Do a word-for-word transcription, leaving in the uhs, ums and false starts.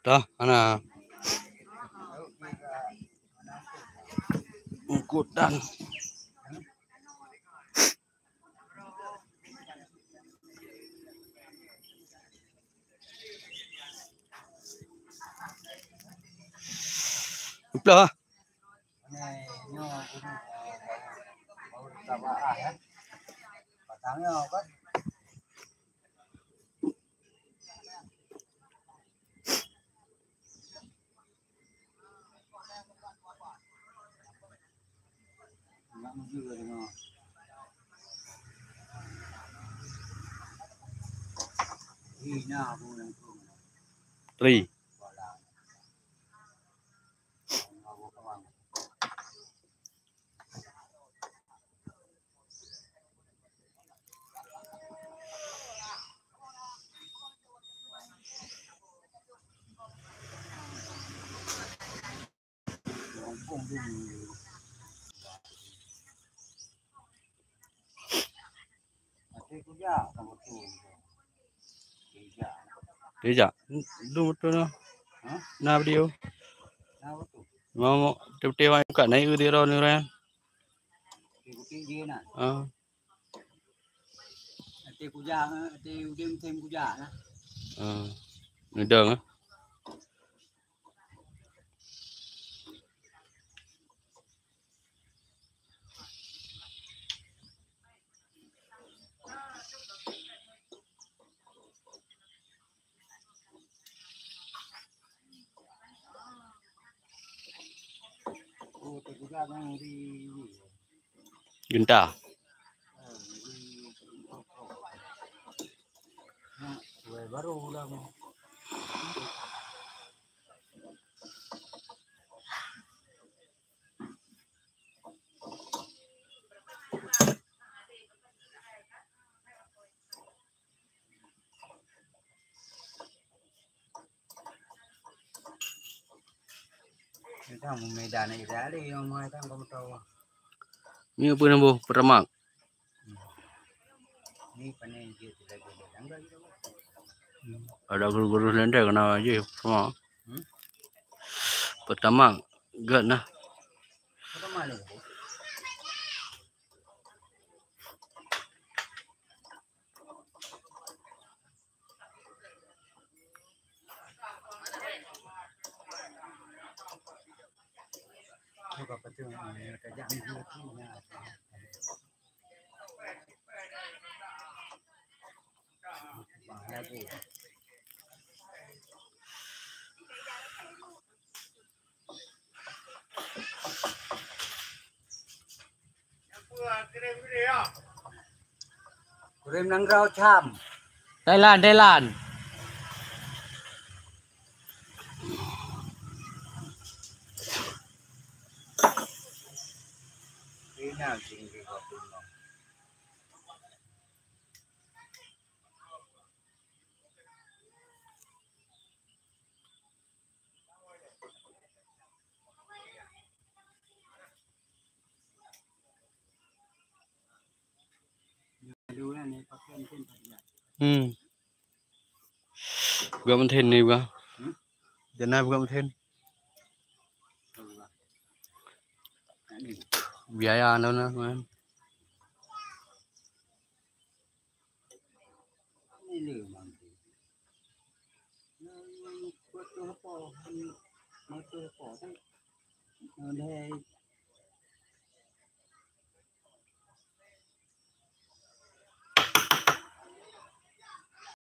Dah, mana? Ungkutan. Uplah ah. Tri. Tijak. Dum beutôi na. Hah? Na video. Na beutôi. Mau, mau, tiep-tiep buka naik ke dia ni orang. Ikuti dia na. Ah. Até kujak, até udeb tem kujak na. Ah. Nidang ah. Genta. Baru ulang. Ni kan medan ni dah ada yang mai kan kamu tahu. Ni apa nama? Pertamax. Ni panen dia tu lagi dia tangga gitu. Ada guru-guru lendai kena aja sama. Hmm? Pertamax, gét nah. Pertamax ni. Kureueng nanggroe cam. Thailand, Thailand. Hmm. Bukan mungkin ni, bukan. Hmm? Jangan bukan mungkin. Biaya dah lah, kan.